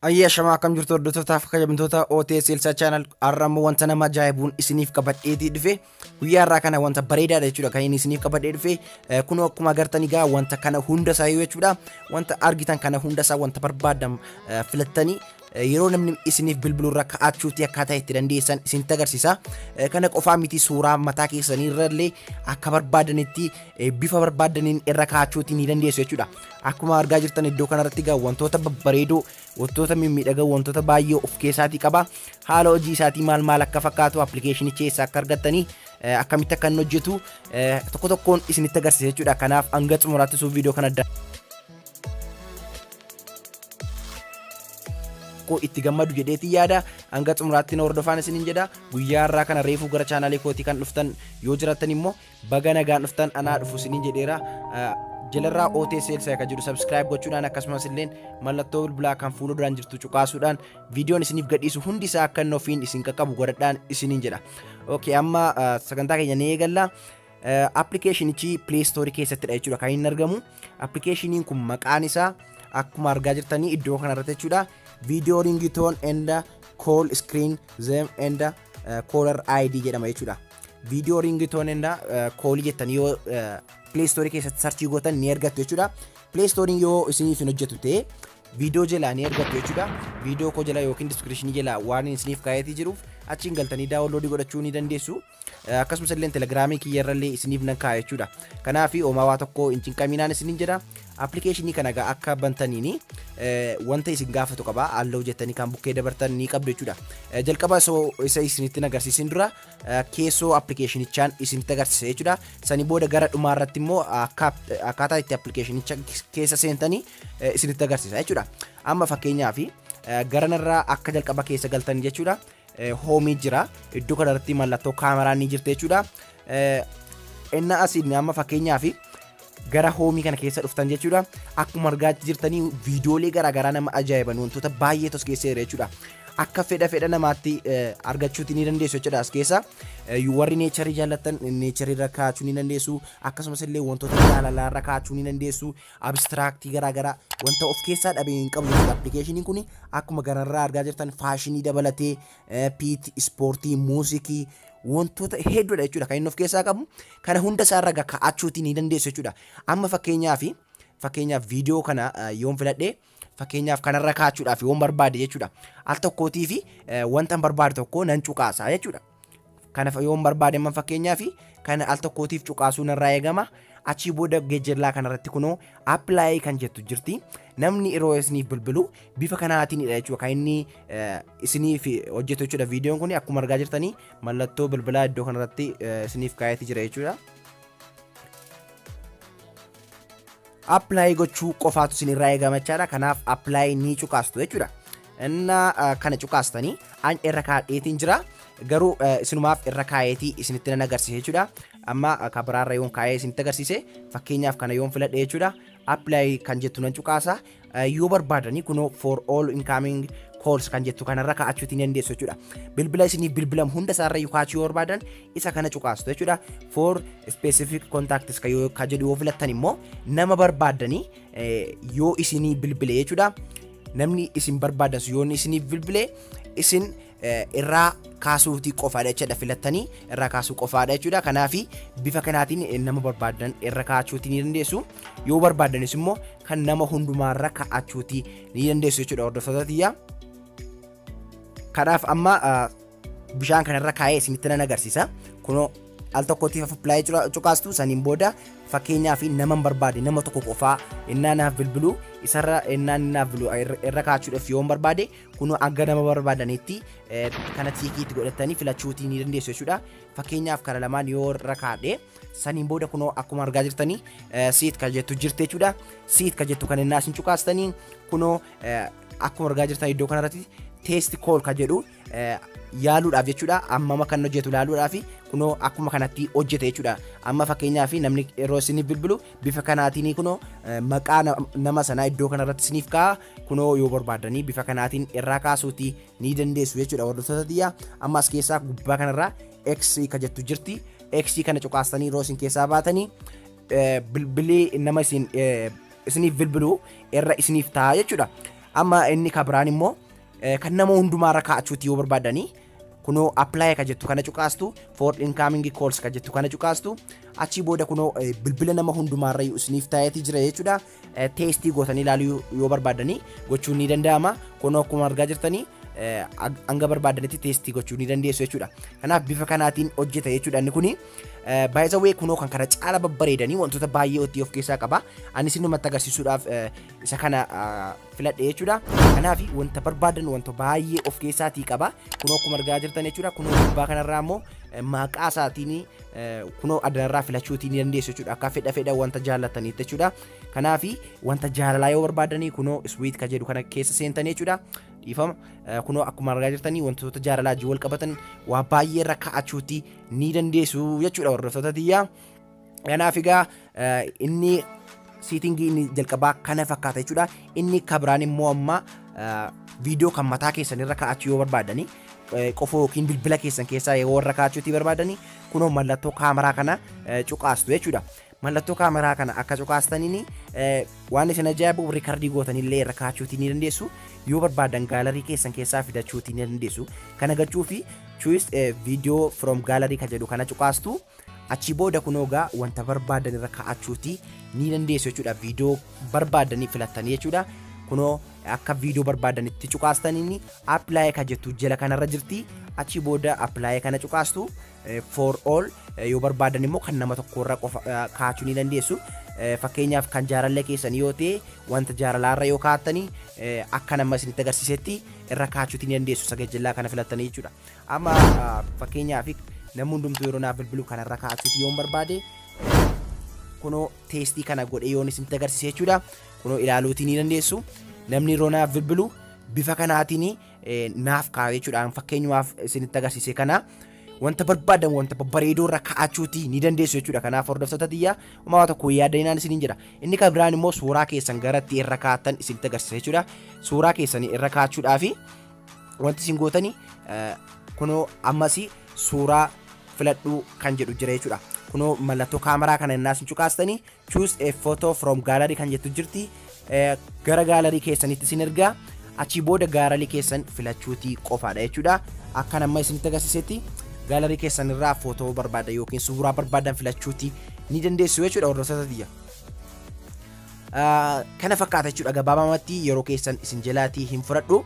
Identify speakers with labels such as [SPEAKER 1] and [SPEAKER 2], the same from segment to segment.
[SPEAKER 1] Ayyaa shamaa akkam jirtu hordoftoota fi kabajamtoota OTS Elsa Channel. Har'a immoo wanta nama ajaa'ibuun isiniif qabadheetii dhufe. Guyyaa har'aa kana wanta bareedaadha jechuudha kan inni isiniif qabadhee dhufe. Kunoo akkuma agartan egaa wanta kana hunda isaa jechuudha, wanta argitan kana hunda isaa wanta barbaadan filattanii yeroo namni isiniif bilbilu irra kaa'achuuti akkaataa itti dandeessan isinitti agarsiisa. Kana qofaa miti, suuraa mataa keessanii irrallee akka barbaadanitti bifa barbaadaniin irra kaa'achuuti ni dandeessu jechuudha. Akkuma argaa jirtan iddoo kanarratti egaa wantoota babbareedoo, wantoota mimmiidhagaa, wantoota baay'ee of keessaatii qaba. Haala hojii isaatii maal maal akka fakkaatu, appilikeeshinicha eessa akka argattanii, akkamitti akka inni hojjetu tokko tokkoon isinitti agarsiisa jechuudha. Kanaaf hanga xumuraatti suuf viidiyoo kana itti gammadu jedheetii yaada. Hanga xumuraatti na hordofaan isiniin jedha. Guyyaa har'aa kana reefuu gara chaanaalee kootii kan dhuftan yoo jiraattan immoo baga nagaan dhuftan, anaa dhufu isiniin jedheera. Jalarraa OTS Elsa kan jedhu subscribe gochuudhaan, akkasumas illee mallattoo bilbilaa kan fuula duraan jirtu cuqaasuudhaan viidiyoon isiniif gadhiisu hundi isaa akka inni ofiin isin qaqqabu godhadhaan isiniin jedha. Okay, amma sagantaa keenya ni eegalla. Appilikeeshinichi Play Store keessattidha jechuudha kan inni argamu. Appilikeeshiniin kun maqaan isaa akkuma argaa jirtanii iddoo kanarratti jechuudha. Video ringtone and call screen theme and caller ID jedhama jechuudha. Video ringtone and call jettanii yoo Play Store keessatti search gootan ni argattu jechuudha. Play Store yoo isiniif hin hojjetu ta'e viidiyoo jalaa ni argattu jechuudha. Viidiyoo koo jala yookiin description jala waan isiniif kaayetii jiruuf achiin galtanii download godhachuu ni dandeessu. Akkasumas illee telegiraamii kiyya irrallee isiniif nan kaaya jechuudha. Kanaaf homaa waa tokko hin cinqaminaan isiniin jedha. Appilikeeshinii kana egaa akka bantaniini wanta isin gaafatu qaba. Allow jettanii kan bukkee dabartan ni qabdu jechuudha. Jalqaba osoo isa isinitti agarsiisin dura keessoo appilikeeshinichaan isinitti agarsiisa jechuudha. Sanii booda gara dhumaa irratti immoo akkaataa itti appilikeeshinicha keessa seentanii isinitti agarsiisa jechuudha. Amma fakkeenyaaf garanarraa akka jalqaba keessa galtan jechuudha. Home jira. Iddoo kanarratti mallattoo kaameraa ni jirti jechuudha. Inni asiin amma fakkeenyaaf gara home kana keessa dhuftan jechuudha. Akkuma argaa jirtanii viidiyoolee garaagaraa nama ajaa'iban wantoota baay'eetu as keessa jira jechuudha. Akka fedha fedha namaatti argachuuti ni dandeessu jechuudha as keessa. Warri nature jaallattan nature irra kaa'achuu ni dandeessu. Akkasumas illee wantoota jaalalaa irra kaa'achuu ni dandeessu. Abstract garaagaraa wanta of keessaa dhabee hin qabu jechuudha. Appilikeeshiniin kun akkuma gararraa argaa jirtan fashion dabalatee, pet, ispoortii, muuziqii, wantoota hedduudha jechuudha kan inni of keessaa qabu. Kana hunda isaa irra kaa'achuuti ni dandeessu jechuudha. Amma fakkeenyaaf viidiyoo kana yoon filadhee, fakkeenyaaf kanarra kaa'achuudhaaf yoon barbaade jechuudha. Al tokkootii fi wanta hin barbaade tokko nan cuqaasa jechuudha. Kana yoon barbaade amma fakkeenyaaf kana al tokkootiif cuqaasuu narraa eegama. Achii booda geejjirlaa kanarratti kunoo apply kan jettu jirti. Namni yeroo isiniif bilbilu bifa kanaatiinidha jechuudha kan inni isiniif hojjetu jechuudha. Viidiyoon kun akkuma argaa jirtanii mallattoo bilbilaa iddoo kanarratti isiniif kaa'eeti jira jechuudha. Apply gochuu qofaatu isinirraa eegama jechaadha. Kanaaf apply ni cuqaastu jechuudha. Inna kana cuqaastanii an irra kaa'eetiin jira. Garuu isinumaaf irra kaa'eetii isinitti nan agarsiisa jechuudha. Amma kabiraarra yoon kaa'ee isinitti agarsiise, fakkeenyaaf kana yoon filadhe jechuudha. Apply kan jettu nan cuqaasa. Yoo barbaadanii kunoo for all incoming calls kan jettu kanarra kaa'achuutii ni dandeessu jechuudha. Bilbila isiniif bilbilamu hunda isaarra yoo kaa'achuu yoo barbaadan isa kana cuqaastu jechuudha. For specific contacts kan yoo ka jedhu yoo filattan immoo nama barbaadanii yoo isinii bilbile jechuudha. Namni isin barbaadan sun yoo inni isiniif bilbile isin irraa kaasuutii qofaadha jechuudha, filattanii irraa kaasuu qofaadha jechuudha. Kanaaf bifa kanaatiin nama barbaadan irra kaa'achuutii ni dandeessu. Yoo barbaadanis immoo kan nama hundumaarra kaa'achuutii ni dandeessu jechuudha, hordoftoota tiyya. Kanaaf amma bishaan kanarra kaa'ee isinitti nan agarsiisa. Kunoo al tokkottiif apply cuqaastu. Saniin booda fakkeenyaaf nama hin barbaade, nama tokko qofaa innaa naaf bilbilu isarra, innaa naaf bilbilu irra kaa'achuudhaaf yoon barbaade, kunoo akka nama barbaadanitti kana tick itti godhatanii filachuutii ni dandeessu jechuudha. Fakkeenyaaf kana lamaan yoo irra kaa'e, saniin booda kunoo akkuma argaa jirtanii set kan jettu jirti jechuudha. Set kan jettu kan innaa isin cuqaastanii kunoo akkuma argaa jirtan iddoo kanarratti test call kan jedhu yaaluudhaaf jechuudha. Ammama kan hojjetu ilaaluudhaaf kunoo akkuma kanatti hojjete jechuudha. Amma fakkeenyaaf namni yeroo isiniif bilbilu bifa kanaatiin kunoo maqaa nama sanaa iddoo kanarratti isiniif kaa'a. Kunoo yoo barbaadanii bifa kanaatiin irraa kaasuutii ni dandeessu jechuudha, hordoftoota tiyya. Amma as keessaa gubbaa kanarraa X kan jettu jirti. X kana cuqaastanii yeroo isin keessaa baatanii bilbilii nama isin isiniif bilbilu irra isiniif ta'a jechuudha. Amma inni kan biraan immoo kan nama hundumaarra kaa'achuuti yoo barbaadanii, kunoo apply ka jettu kana cuqaastu, for incoming calls ka jettu kana cuqaastu. Achii booda kunoo bilbila nama hundumaarra isiniif taa'eeti jira jechuudha. Test gootanii ilaaluu yoo barbaadanii gochuun ni danda'ama. Kunoo akkuma argaa jirtanii hanga barbaadanitti test gochuu ni dandeessu jechuudha. Kanaaf bifa kanaatiin hojjeta jechuudha inni kuni. Baay'ee kunoo kan kana caala babbareedanii wantoota baay'ee of keessaa qaba. Anis innumatti agarsiisuudhaaf isa kana filadhe jechuudha. Kanaaf wanta barbaadan wanta baay'ee of keessaatii qaba. Kunoo akkuma argaa jirtan jechuudha. Kunoo gubbaa kanarraa immoo maqaa isaatiin kunoo addanarraa filachuutii ni dandeessu jechuudha. Akka fedha fedha wanta jaallataniitti jechuudha. Kanaaf wanta jaalalaa yoo barbaadanii, kunoo sweet ka jedhu kana keessa seentanii jechuudha. Dhiifama, kunoo akkuma argaa jirtanii wantoota jaalalaa wajjin wal qabatan waa baay'ee irra kaa'achuutii ni dandeessu jechuudha, hordoftoota tiyyaa. Kanaaf egaa inni setting inni jalqabaa kana fakkaata jechuudha. Inni kabiraan immoo amma viidiyoo kan mataa keessan irra kaa'achuu yoo barbaadanii qofoo yookiin bilbila keessan keessaa yoo warra kaa'achuutii barbaadanii, kunoo mallattoo kaameraa kana cuqaastu jechuudha. Mallattoo kaameraa kana akka cuqaastaniin waan isin ajaa'ibu record gootanillee irra kaa'achuutii ni dandeessu. Yoo barbaadan gallery keessan keessaa fidachuutii ni dandeessu. Kana gochuu fi choose video from gallery kan jedhu kana cuqaastu. Achi booda kunoo gaa wanta barbaadan irra kaa'achuutii ni dandeessu jechuudha. Viidiyoo barbaadanii filattanii jechuudha. Kunoo akka viidiyoo barbaadanitti cuqaastaniin apply kan jettu jala kanarra jirti. Achi booda apply kana cuqaastu. For all yoo barbaadan immoo kan nama tokkorra qofa kaa'achuu ni dandeessu. Fakkeenyaaf kan jaalallee keessanii yoo ta'e, wanta jaalalaarra yoo kaa'attanii akka nama isinitti agarsiisetti irra kaa'achuutii ni dandeessu sagajjallaa kana filattanii jechuudha. Amma fakkeenyaaf namni hundumtuu yeroo naaf bilbilu kanarra kaa'achuutii yoon barbaade, kunoo test kana godhee yoon isinitti agarsiise jechuudha. Kunoo ilaaluutii ni dandeessu. Namni yeroo naaf bilbilu bifa kanaatiin naaf kaa'a jechuudha. Fakkeenyumaaf isinitti agarsiise kana wanta barbaadan wanta babbareedoo irra kaa'achuutii ni dandeessu jechuudha. Kanaaf hordoftoota tiyyaa, uumamaa tokko yaadaninaan isiniin jedha. Inni kan biraan immoo suuraa keessan garatti irra kaa'attan isinitti agarsiisa jechuudha. Suuraa keessan irra kaa'achuudhaafi wanti isin gootanii kunoo ammas suuraa filadhuu kan jedhu jira jechuudha. Kunoo mallattoo kaameraa kana innaa isin cuqaastanii choose a photo from gallery kan jettu jirti. Gara gallery keessanitti isin ergaa, achii booda gallery keessan filachuutii qofaadha jechuudha. Akka nama isinitti agarsiisetti gallery keessan irraa footoo barbaadan yookiin suuraa barbaadan filachuutii ni dandeessu jechuudha, hordoftoota tiyya. Kana fakkaata jechuudha gabaabamatti, yeroo keessan isin jalaatii hin fudhadhu.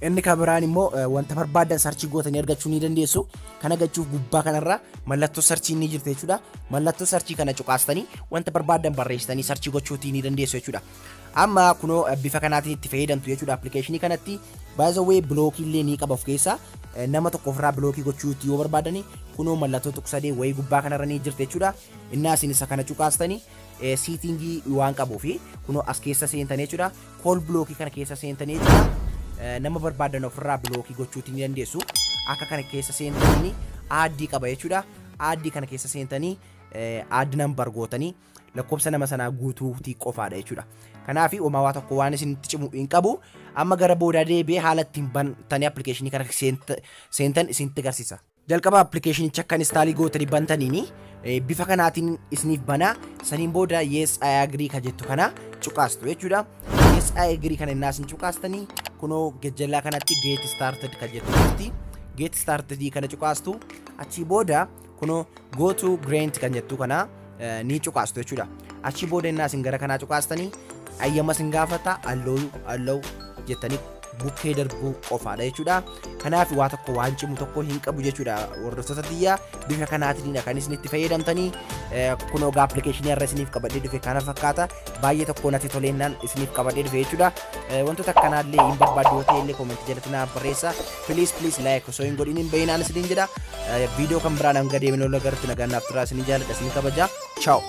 [SPEAKER 1] Inni kan biraan immoo wanta barbaadan search gootanii argachuu ni dandeessu. Kana gochuuf gubbaa kanarra mallattoo search ni jirti jechuudha. Mallattoo search kana cuqaastanii wanta barbaadan barreessitanii search gochuutii ni dandeessu jechuudha. Amma kunoo bifa kanaatiin itti fayyadamtu jechuudha appilikeeshinii kanatti. By the way, block illee ni qaba of keessaa. Nama tokko ofirraa block gochuuti yoo barbaadani, kunoo mallattoo tuqsadee wayii gubbaa kanarra ni jirti jechuudha. Innaa isin isa kana cuqaastanii setting waan qabuufi kunoo as keessa seentanii jechuudha. Call block kana keessa seentanii jechuudha. Nama barbaadan ofirraa block gochuutii ni dandeessu. Akka kana keessa seentanii add qaba jechuudha. Add kana keessa seentanii add number gootanii lakkoofsa nama sanaa guutuutii qofaadha jechuudha. Kanaaf uumamaa tokko waan isinitti cimu hin qabu. Amma gara boodaa deebi'ee haala ittiin bantanii appilikeeshinii kana seentan isinitti agarsiisa. Jalqaba appilikeeshinicha akka install gootanii bantaniini bifa kanaatiin isiniif banaa, saniin booda yes, I agree ka jettu kana cuqaastu jechuudha. Yes, I agree kana innaa isin cuqaastanii kunoo gajjallaa kanatti get started ka jettu jirti. Get started kana cuqaastu. Achii booda kunoo go to grant kan jettu kana ni cuqaastu jechuudha. Achii booda innaa isin gara kanaa cuqaastanii ayyama isin gaafata, allow allow jettanii bukkee darbuu qofaadha jechuudha. Kanaaf waa tokko waan cimu tokko hin qabu jechuudha. Hordoftoota tiyyaa, bifa kanaatiinidha kan isin itti fayyadamtanii. Kunoo egaa appilikeeshinii har'a isiniif qabadhee dhufe kana fakkaata. Baay'ee tokko natti toleennaan isiniif qabadhee dhufe jechuudha. Wantoota akkanaallee hin barbaaddu yoo ta'e illee comment jalatti naaf barreessa. Please, please, like osoo hin godhin hin bahinaan isiniin jedha. Viidiyoo kan biraan hanga deemnee ol agartu nagaan naaf turaa, isinin jaalladha, isinin kabaja. Ciao.